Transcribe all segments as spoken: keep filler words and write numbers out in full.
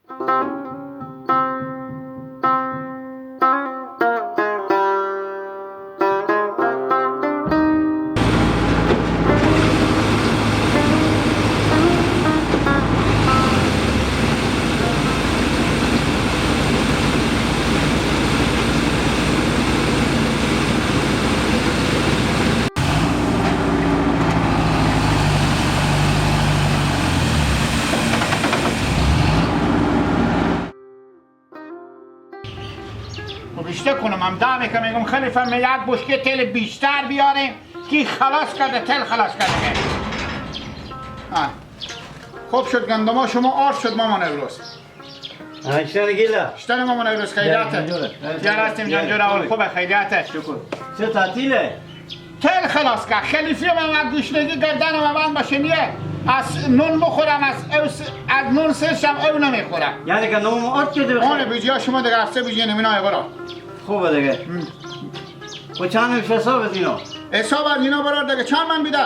و بیشتر کنم هم دمی که می‌گم خلیفه، می یک بشکه تل بیشتر بیاریم که خلاص کرده، تل خلاص کرده. آه. خوب شد گندما شما آرد شد ماما نوروز. ها، اشتن گیلا. اشتن ماما نوروز خیریته. جوره. جوره هستیم جان، جوره، حال خوبه خیریته. شکر. چه تعطیله؟ تل خلاص که خلیفی من، من گشنگی گردن من بند باشه نیه. از نون بخورم، از او س-، از نون سرشم او نمیخوره. یعنی که نون آرد کرده بخیر؟ آنه بجیا شما دیگه هفته بجیا نمینای برا. خوبه دیگه. هم. و چند میشه حساب از اینا؟ حساب از اینا برار دیگه چند من بیده؟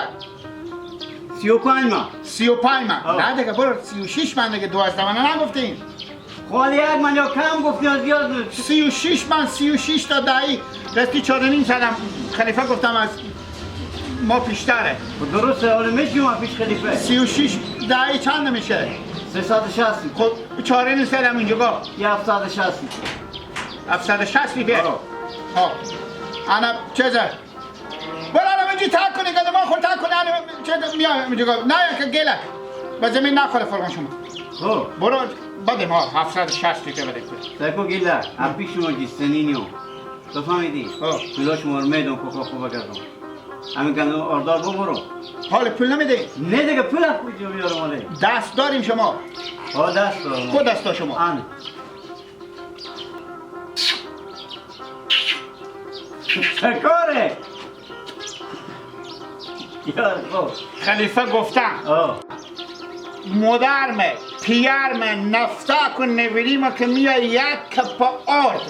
سی و پنج من. سی و پنج من. آه. نه دیگه برار سی و شش من دیگه، دوازده من نگفتیم. خالی یک من یا کم گفتی یا زیاد؟ سی و شش من، سی و شش تا دهی. راستی چهار و نیم صدم خلیفه گفتم از ما پیشتره. خب درسته، حالا می‌شه ما پیش خلیفه. سی و شش دهی چند می‌شه؟ سیصد و شصت. خب چهار و نیم صدم اینجا با. یه هفتصد و شصت. هفتصد و شصت می‌شه؟ آه. ها. انا چیزه؟ برو الان اینجا تک کنی، که ما خود تک کنی، الان چه میام اینجا، نه که گله. به زمین نخوره فرمان شما. خب. برو، بده ما هفتصد و شصت که بده که. تکو گله، هم پیش شما جستنی نیو. تو فهمیدی؟ خب. پولا شما رو میدون که خوب بگردم. همین گندم آردار ببرم. حال پول نمیده؟ نه دیگه، پول از کجا بیارم حاله؟ دست داریم شما. ها، دست دارم. خود دستا شما. آن. چه کاره؟ یار خب. خلیفه گفتن. آه. مادرمه، پیرمه، نفتا کن نویریمه که میای یک کپ آرد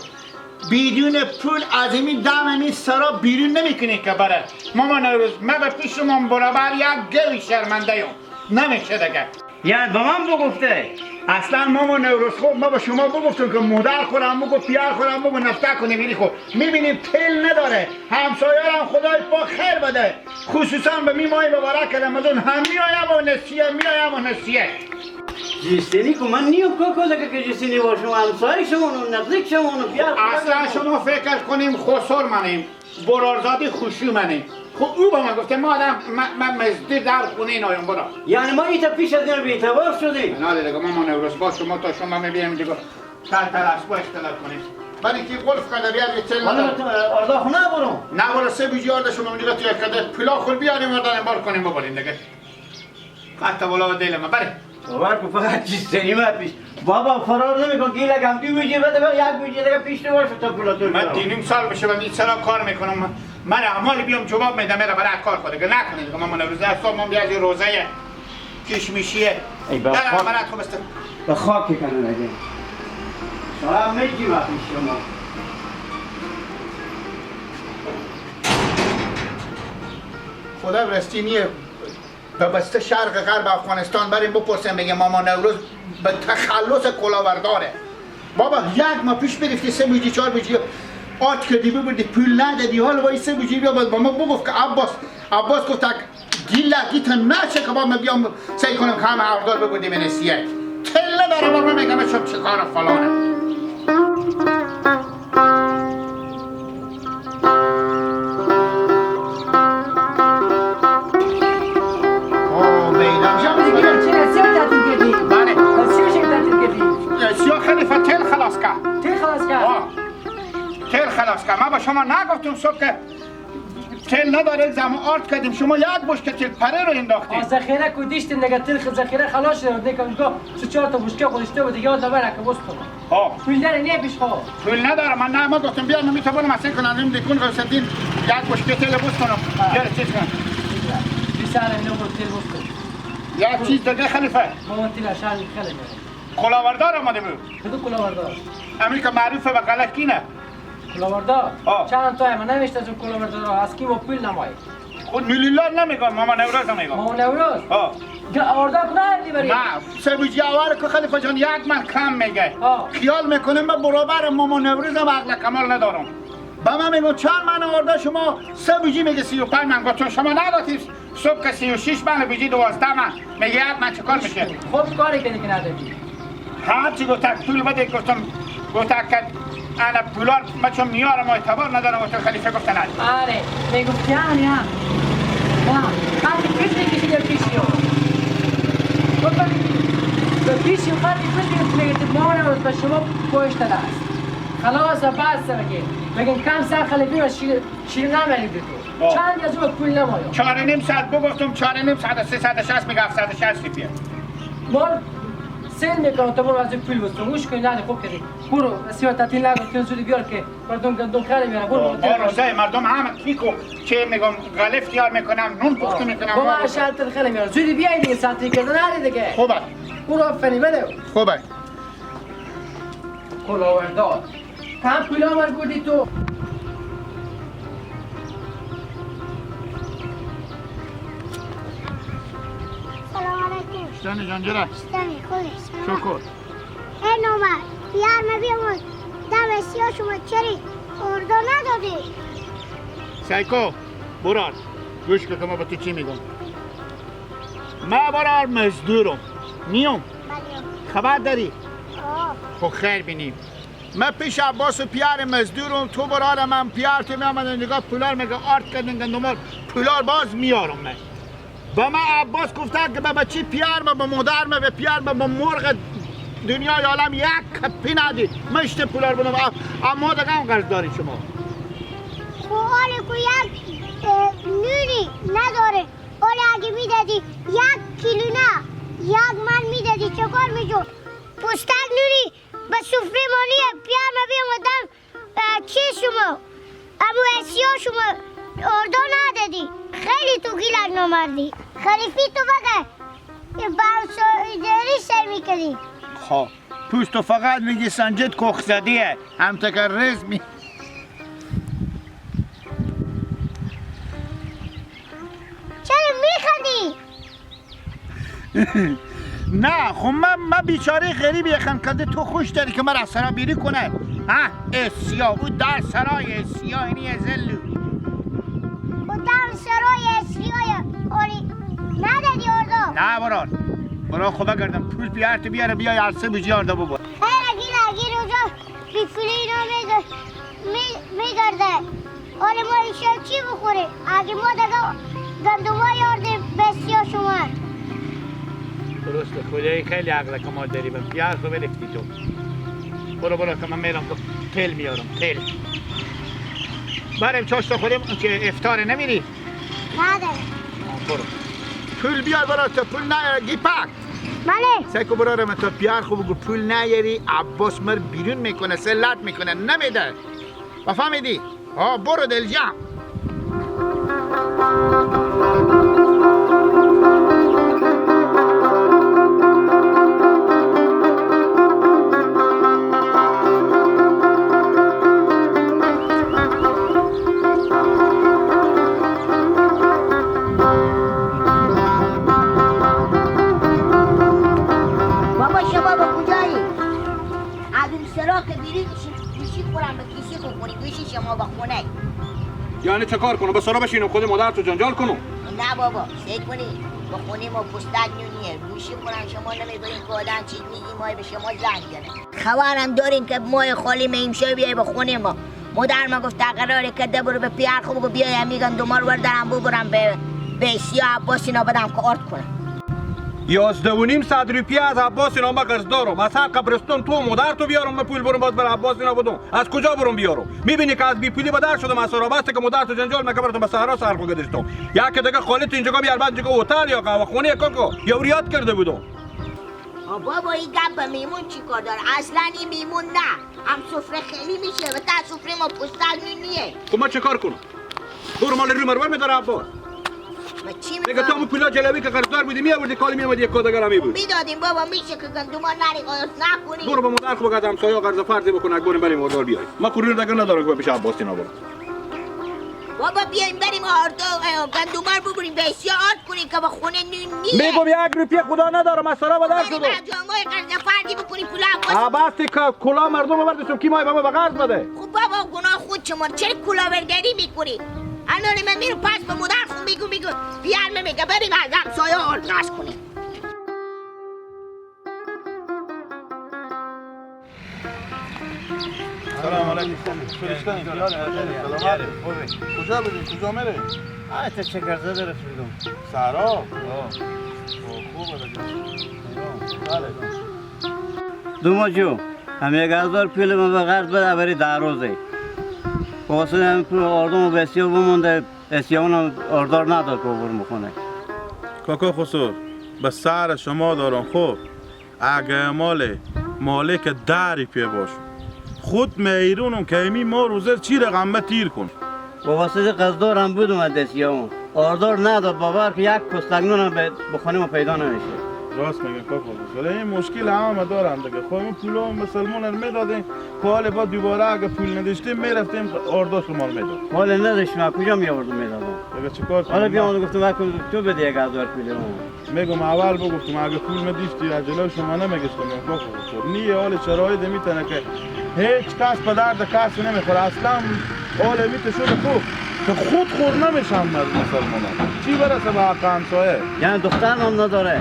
بدون پول از این دم این سرا بیرون نمی‌کنی که بره. ماما نوروز، من به پیش شما برابر یک گوی شرمنده یم. نمیشه دیگه. یعنی به من بگفته؟ اصلاً ماما نوروز، خب ما به شما بگفتم که مادر خورم بگو، پیار خورم بگو، نفته کنی میری. خب می‌بینیم تل نداره. همسایه هم خدای پاک خیر بده، خصوصاً به می ماه مبارک رمضان هم میایم و نسیه، میایم و نسیه. جستنی که من نیو کاکا، دیگه که جستنی با شما همسایه شما و نزدیک شما و پیار خورم. اصلاً شما فکر کنیم خسر منیم. برارزادی خوشی منه. خب او با من گفته، ما آدم، من، من مزدی در خونه این آیم برا. یعنی ما ایتا پیش از این بی‌اعتبار شدیم؟ نه دیگه، ما، ما نوروز با شما تا شما می‌بینیم دیگه. تر تر از با اختلاف کنیم. برای کی قلف کرده بیا یه چل حالا نفر. تو آردا خونه برو. نه برو، سه بجی آردا شما اونجا تو یک کده پلا خور بیاریم و داریم بار کنیم ببریم دیگه. حتی والا و دل من، بله. باور کن فقط چیز سریمه پیش. بابا فرار نمی‌کن، گیلک هم دو بجه بده، بابا یک بجه دیگه پیش تو باشه تا پول تو من بیارم. تی نیم سال بشه به این سرا کار می‌کنم. من، من اعمال بیام جواب می‌دم، میره برای کار خود دیگه نکنه دیگه. من، من روزه حساب من بیا یه روزه کشمشیه. ای بابا. در عملت خوب است. به خاک کنه دیگه. سلام می‌گی وقتی شما. خدا برستی نیه. به بسته شرق غرب افغانستان بریم بپرسیم، بگیم ماما نوروز به تخلص کلاورداره. بابا، یک ماه پیش بریفتی سه بوجی، چهار بوجی آرد کردی ببردی، پول ندادی. حالا با این سه بوجی بیا باید با ما بگفت که عباس، عباس گفت: «تک گیلکی تا نشه که با من بیام سعی کنم که همه آردار ببردی من سیه.» تله برابر من می‌گم شب چه کار فلانه. آه، میدان جان. چرا سیاه تعطیل کردی؟ بله. سیاه شب تعطیل کردی؟ سیاه خلیفه تل خلاص کرد. تل خلاص کرد؟ آه. تل خلاص کرد. من به شما نگفتم صبح که تل نداره، زمان آرد کردیم. شما یک بشکه تل پره رو انداختیم. آه، ذخیره کو دیشتیم دیگه، تل خ-، ذخیره خلاص شد. دیگه اونجا سه چهار تا بشکه خودشته بود، یاد نبره که بستم. ها. پول داره نیه پیش خو؟ پول ندارم من، نه، ما گفتم بیا من می‌تونم مسئله کنم، این دیکون غوث الدین یک بشکه تل بوس کنم. ها. بیا چیز کنم. بیست هزار اینو بود تل بوس کنم. یک چیز دیگه خلیفه. بابا تل شهر خیلی می‌ره. کلاوردار آمده بود. کدوم کلاوردار؟ امریکا معروفه به غلط کینه. کلاوردار؟ ها. چند تا من نمیشته از اون کلاوردار ها. از کی ما پول نمایی؟ خود میلیون‌لار نمی‌گم، ماما نوروز می‌گم. ماما نوروز؟ ها. گه آردا کنا دی بری؟ نه، سه بجی آوار که خلیفه جان یک من کم میگه. ها. خیال می‌کنم به برابر ماما نوروز هم عقل کمال ندارم. به من می‌گم چند من آردا شما سه بجی میگه سی و پنج من. گفتم شما نگفتید صبح که سی و شش من بجی دوازده من. میگه یک من چیکار می‌شه؟ خب کاری کنی که نداری. هر چی گفتن پول بده، گفتم، گفتن که انا پولار ما چون میارم، اعتبار ندارم، گفتم خلیفه گفت نه. آره، می‌گفت یعنی هم. نه، خطی پیش می‌کشی یا پیشی ها. گفتم، به پیشی خطی پیش می‌کشی، می‌گه ما رو به شما پشت دست. خلاص، بس دیگه. می‌گن کم سر خلیفه و شیر، شیر نمی‌ری تو. آه. چند از او پول نمایا. چهار و نیم ساعت بگفتم، چهار و نیم ساعت، سیصد و شصت میگه هفتصد و شصت روپیه. ما سیل می‌کنم، تو برو از این پول بستون. گوش کن، نه، خوب کردی. برو، سیاه تعطیل نکن، تو زودی بیار که مردم گندم خری میارن. برو، آه، برو، ما روزه مردم همه کیکو، چه می‌گم، غلف تیار می‌کنم، نون پخته آه. می‌کنم. بابا، ما روزه. شاید تل خری میارن. زودی بیای دیگه، ساعتی کردن نری دیگه. خوبه. برو، آفرین، بده. خوبه. کلاوردار. کم پولا مر بودی تو؟ سلام علیکم. شتانی جان جرا. شتانی خوبی. شکر. ای نومر، پیار مبیم دم سیا شما چری اردو ندادی؟ سیکو، برار، گوش که ما به تو چی می‌گم. ما برار مزدورم. نیوم. بله. خبر داری؟ آه. خو خیر بینیم. من پیش عباس و پیار مزدورم، تو برار من پیار تو میام، من نگاه پولار مگه آرد کردن گندمار، پولار باز میارم من. به من عباس گفته که به بچی پیار، به مادر، به پیار، به مرغ دنیای عالم یک کپی ندی. من اشته پولار بدم، ا-، اما دگه هم قرض داری شما. خو حالی کو یک، اه، نوری نداره. حالی اگه می‌دادی یک کیلو نه، یک من می‌دادی، چه کار می‌شد؟ پوستک نوری به سفره مانی پیار مبیم و دم، اه، چی شما؟ ابو اسیا شما اردو ندادی. خیلی تو گیلک نامردی. خلیفی تو بگه. یه بانسو ایدری سیمی کردی. خب، پوست تو فقط میگی سنجد کخ زدیه. هم تکر رزمی. چرا می‌خندی؟ نه، خو من، من بیچاره غریب یخن کده تو خوش داری که مرا سرا بیری کنه. ها، ای سیا، او در سرای سیا اینی زلو. او در سرای سیا اولی ندادی اردو. نه برار، برار خو بگردم پول پیار تو بیاره بیا عرصه بجی اردو ببر. هر اگه نگیر اونجا بی پولی اینا می‌گ-، می-، می‌گرده. حالا ما ایشا چی بخوریم؟ اگه ما دگه گندما یاردیم بسیا شما. درسته، خدایی خیلی عقل کمال داری، بم پیار خو بلفتی تو. برو، برو که من میرم که تیل میارم، تیل. بریم چاشت خوریم که افطار نمیری؟ نداره. آه، برو. پول بیار برار، تو پول نیاره، گیپک. بله. سیکو برار من تا پیار خو بگو پول نیاری، عباس مر بیرون می‌کنه، سلط می‌کنه، نمی‌ده. بفهمیدی؟ ها، برو دلجم. بابا، شما به کجایی؟ از اون سرا که بیرون شی-، گوشی خورم به کیسی خو کنی، گوشی شما به خونه. یعنی چه کار کنم؟ به سرا بشینم خود مادر تو جنجال کنم؟ نه بابا، سه کنی، به خونه ما پستک نونیه، گوشی خورم شما نمی‌برین که آدم چیز می‌گی، ما به شما زنگ زنه. خبرم دارین که مای خالی مه امشب بیای به خونه ما. مادر ما گفت قراره که ده برو به پیار خو بگو بیای همی گندمار وردارم ببرم به، به سیا عباس اینا بدم که آرد کنم. یازده و نیم صد روپیه از عباس اینا ما قرض دارم. از هر قبرستون تو مادر تو بیارم، من پول برم باز بر عباس اینا بدم. از کجا برم بیارم؟ می‌بینی که از بی پولی به در شدم، از سرا بسته که مادر تو جنجال مکه براتون به صحرا سر خو گذاشتم. یا که دیگه خالی تو اینجا بیار بعد اینجا هتل یا قهوه خونه کاکا یا ریاد کرده بودم. آ بابا، این گپ به میمون چی کار داره؟ اصلاً این میمون نه. هم سفره خیلی می‌شه و تا سفره ما پستک نون نیه. خب من چه کار کنم؟ برو مال رو مرور می‌داره عباس. ما چی دیگه تو می‌کنم؟ همون پولا جلوی که قرضدار بودی، می‌آوردی، کالی می‌آمدی، یک کادگر همی بود. می‌دادیم بابا، می‌شه که گندما نری قرض نکنی. برو با مادر خو بگرد، همسایه قرض فرضی بکن، اگه بریم بریم مقدار بیاریم. ما کوریر دگر ندارم که پیش عباس اینا برم. بابا، بیاین بریم آردو، اه، گندومار ببریم، بسیار آرد کنیم که به خونه نون نیه. می‌گم یک روپیه خدا ندارم، از سرا به در بریم شده. از جامعهٔ قرض فردی بکنیم، پولا هم واسه. آه، بس تی که کلا مردم برداشتم، کی مای بابا به قرض بده؟ خب بابا، گناه خود شما، چرا کلاورداری می‌کنی؟ الان من میرم پس به مادر خون می‌گم، می‌گم، بیار من می‌گم، بریم از همسایه آردقرض کنیم. سلام علیکم. فرشته این خیال، سلامت. خوبی؟ کجا بدی؟ کجا می‌ری؟ آه، تا چه گرزه داره فیلم. سهرا؟ آه. آه، خوبه دیگه. بله. دوما جو، هم یک هزار پول ما به قرض بده، بری ده روزه. واسه هم پول آردم و بسیار بمونده، اسیان آردار نداد که ببر مخونه. کاکا خسور، به سر شما دارم خو. اگه مال مالک دری پی باشو، خود میرونم که امی ما روزر چی رقم تیر کن. بابا، سید قصدارم بودم از دستی اون. آردار نداد، باور که یک پستک نونم به، به خانه ما پیدا نمیشه. راست میگن کاکا، ولی این مشکل همه دارن دیگه. خب این پولا مسلمان رو میدادیم، که حال با دوباره اگه پول نداشتیم میرفتیم آرداش رو مال میداد. حال نداشتیم، از کجا می‌آوردم میدادم؟ دیگه چیکار کنم؟ حالا بیا، من اونو گفتم، ول کن، تو بده یک هزار پول اون. می‌گم اول بگفتم اگه پول نداشتی از جلو شما نمی‌گشتم، من گفت خب. نی حال شرایط می‌تونه که هیچ کس به درد کسی نمی‌خوره. اصلاً حال می‌ته شده خوب که خود خود نمی‌شن مر-، مسلمانان. چی برسه به حق همسایه؟ یعنی دختر هم نداره؟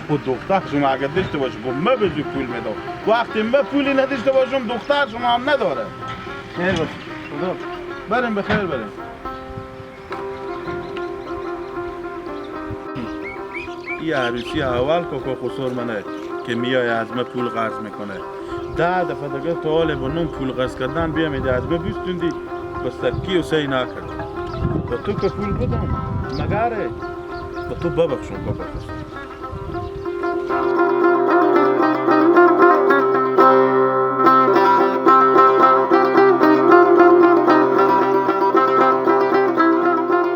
خود دختر شما اگه داشته باشه، خب من به زود پول می‌دم. وقتی من پولی نداشته باشم، دختر شما هم نداره. خیر باشه. خدا. بریم به خیر بریم. ای عروسی اول کاکا خسور منه که میای از من پول قرض می‌کنه. ده دفعه دیگه تو حال با نون پول قرض کردن بیامیدی از من بیستوندی، به سکی و سی نکرد. به تو که پول بدم، مگره به تو ببخشم کاکا خسور.